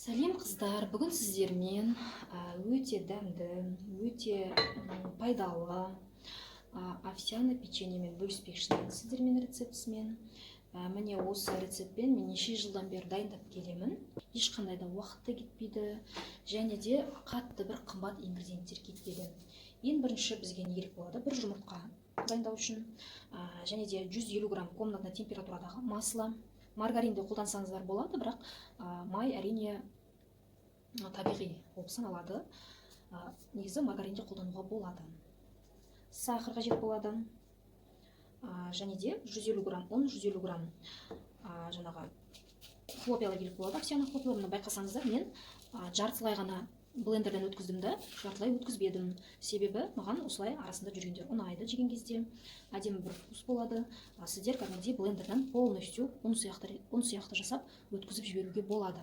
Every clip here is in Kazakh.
Сәлем, қыздар! Бүгін сіздермен өте дәмді, өте пайдалы овсяный печеньемен бөліспекшімін сіздермен рецептісімен. Міне, осы рецептпен мен неше жылдан бері дайындап келемін. Ешқандай да уақыт та кетпейді және де қатты бір қымбат ингредиенттер кетпейді. Ең бірінші бізге не керек болады? Бір жұмыртқа дайындау үшін, және де 150 грамм комнатный температурадағы масло. Маргарин де қолдансаңыздар болады, бірақ май, әрине, табиғи болып саналады. Негізі маргарин де қолдануға болады. Сахар қажет болады. Және де 150 грамм ұн, 150 грамм жаңағы хлопьялар керек болады, овсяный хлопьялар. Мына байқасаңыздар, мен жартылай ғана блендерден өткіздім да, жартылай өткізбедім. Себебі маған осылай арасында жүргендер ұнайды, жеген кезде әдемі бір вкус болады. Сіздер кәдімгідей блендерден полностью ұн сияқты жасап өткізіп жіберуге болады.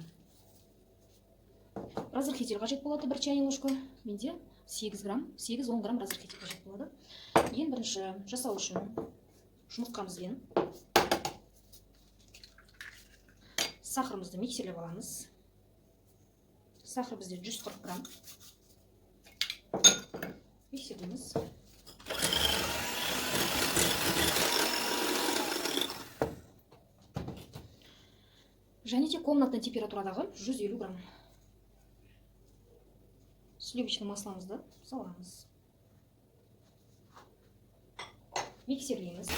Разрыхлитель қажет болады, бір чайный ложка. Менде 8 грамм, 8-10 грамм разрыхлитель қажет болады. Ең бірінші жасау үшін жұмыртқамызбен сахарымызды миксерлеп аламыз. Сахар бізде 140 грамм. Миксерлейміз. Және де комнатный температурадағы 150 грамм сливочный масломызды саламыз. Миксерлейміз.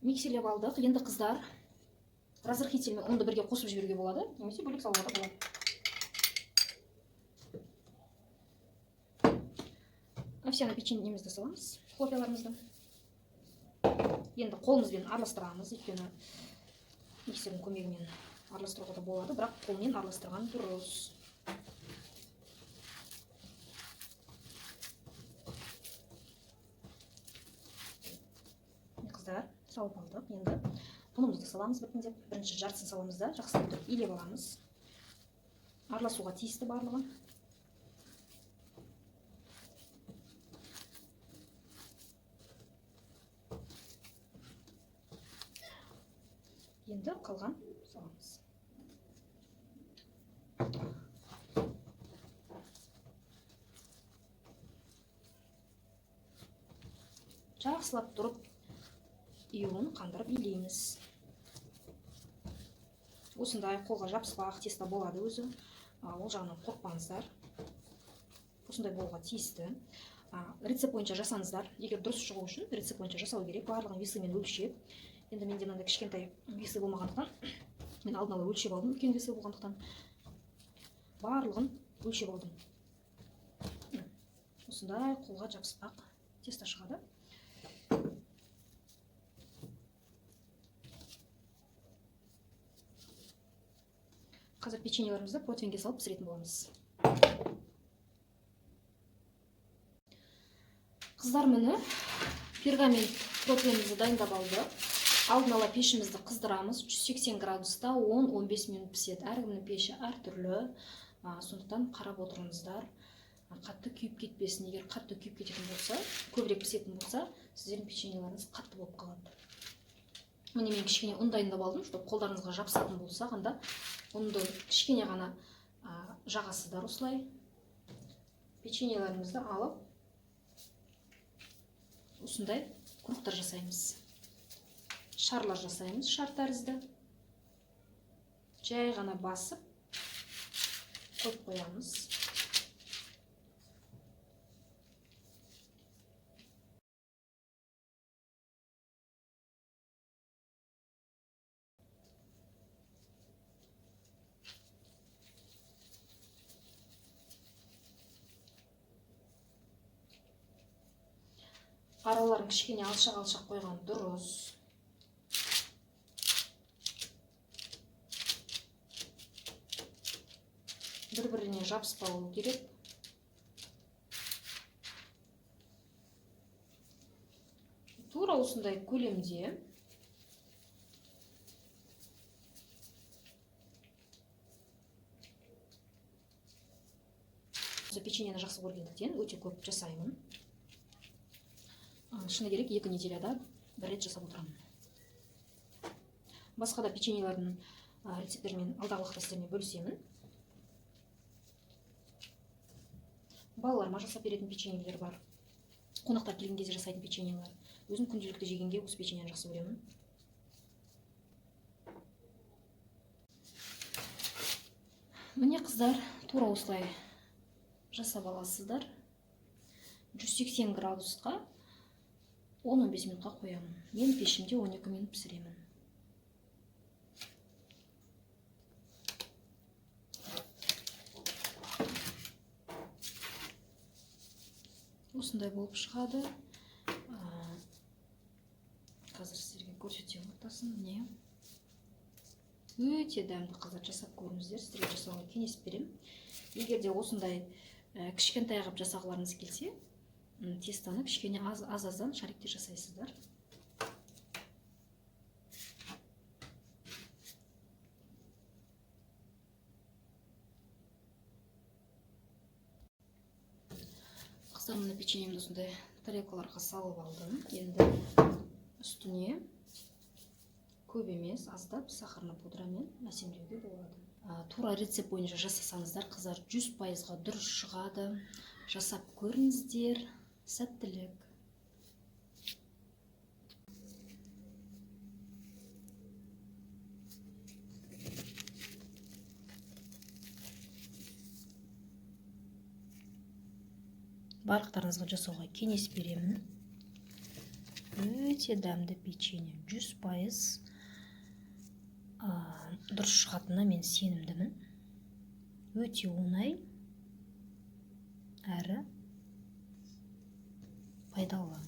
Миксерлеп алдық. Енді, қыздар, разрыхлитель мен ұнды бірге қосып жіберуге болады, немесе бөлек салуға да болады. Овсяный печеньемізді саламыз, хлопьяларымызды. Енді қолымызбен араластырамыз, өйткені миксердің көмегімен араластыруға да болады, бірақ қолмен араластырған дұрыс. Қыздар, салып алдық. Енді ұнымызды саламыз біртіндеп. Бірінші жартысын саламыз да, жақсылап тұрып илеп аламыз. Араласуға тиісті барлығы. Енді қалған саламыз. Жақсылап тұрып иуін қандырып илейміз. Осындай қолға жабыспақ тесто болады өзі. Ол жағынан қорықпаңыздар. Осындай болуға тиісті. Рецепт бойынша жасаңыздар. Егер дұрыс шығу үшін рецепт бойынша жасау керек. Барлығын весымен өлшеп. Енді менде мынандай кішкентай весы болмағандықтан, мен алдын ала өлшеп алдым, үлкен весы болғандықтан барлығын өлшеп алдым. Осындай қолға жабыспақ тесто шығады. Қазір печеньелерімізді противеньге салып пісіретін боламыз. Қыздар, міне, пергамент противенімізді дайындап алдық. Алдын ала пешімізді қыздырамыз. 180 градуста 10-15 минут піседі. Әркімнің пеші әртүрлі. Сондықтан қарап отырыңыздар. Қатты күйіп кетпесін. Егер қатты күйіп кететін болса, көбірек пісетін болса, сіздердің печеньелеріңіз қатты болып қалады. Міне, мен кішкене ұн дайындап алдым, чтобы қолдарыңызға жабысатын болса, қанда ұнды кішкене ғана жағасыздар осылай. Печеньелерімізді алып, осындай кругтар жасаймыз. Шарлар жасаймыз, шар тәрізді. Жай ғана басып, қойып қоямыз. Араларын кішкене алшақ-алшақ қойған дұрыс. Бір-біріне жабыспауы керек. Тура осындай көлемде печеньені жақсы көргендіктен өте көп жасаймын. Шыны керек, 2 неделяда бір рет жасап отырамын. Басқа да печеньелердің рецепттерімен алдағы уақытта сіздермен бөлісемін. Балаларыма жасап беретін печеньелер бар. Қонақтар келген кезде жасайтын печеньелер. Өзім күнделікті жегенге осы печеньені жақсы көремін. Міне қыздар, тура осылай жасап аласыздар. 180 градусқа 10-15 минутқа қоямын. Мен пешімде 12 минут пісіремін. Осындай болып шығады. Қазір сіздерге көрсетемін ортасын. Міне. Өте дәмді қыздар, жасап көріңіздер. Сіздерге жасауға кеңес беремін. Егер де осындай кішкентай қылып жасағыларыңыз келсе, тестаны кішкене аз-аздан шарикте жасайсыздар. Қыздар, мына печеньемді осындай тарелкаларға салып алдым. Енді үстіне көп емес, аздап сахарный пудрамен әсемдеуге болады. Тура рецепт бойынша жасасаңыздар, қыздар, 100%-ға дұрыс шығады. Жасап көріңіздер. Сәттілік. Барлықтарыңызға жасауға кеңес беремін. Өте дәмді печенье, 100% дұрыс шығатынына мен сенімдімін. Өте оңай әрі пайдалы.